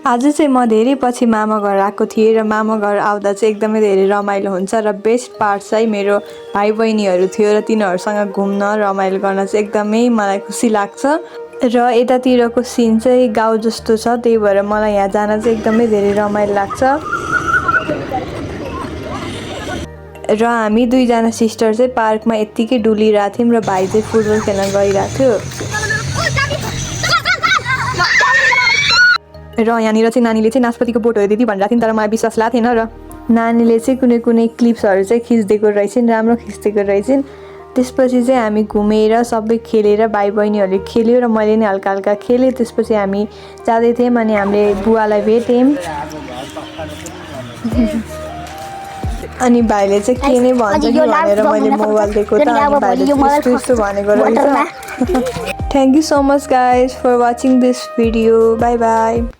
आज चाहिँ म धेरै पछि मामा घर आएको थिएँ र मामा घर आउँदा चाहिँ एकदमै धेरै रमाइलो हुन्छ र बेस्ट पार्ट चाहिँ मेरो भाइ बहिनीहरू थियो र तिनीहरूसँग घुम्न रमाइलो गर्न चाहिँ एकदमै मलाई खुसी लाग्छ र यतातिरको सिन चाहिँ गाउँ जस्तो छ, त्यही भएर मलाई यहाँ जान चाहिँ एकदमै धेरै रमाइलो लाग्छ। र हामी दुईजना सिस्टर चाहिँ पार्कमा यत्तिकै डुलिरहेको थियौँ र भाइ चाहिँ फुटबल खेल्न गइरहेको थियो। र यहाँनिर चाहिँ नानीले चाहिँ नास्पतिको बोटहरू दिदी भनिरहेको थियो, तर मलाई विश्वास लागेको थिएन र नानीले चाहिँ कुनै कुनै क्लिप्सहरू चाहिँ खिचिदिएको रहेछन्, राम्रो खिचिदिएको रहेछन्। त्यसपछि चाहिँ हामी घुमेर सबै खेलेर भाइ बहिनीहरूले खेल्यो र मैले नि हल्का हल्का खेलेँ। त्यसपछि हामी जाँदै थियौँ अनि हामीले बुवालाई भेट्यौँ। अनि भाइले चाहिँ के नै भन्छ कि भनेर मैले मोबाइल दिएको त अनि भाइले यस्तो यस्तो भनेको रहेछ। Thank you so much guys for watching this video. Bye by.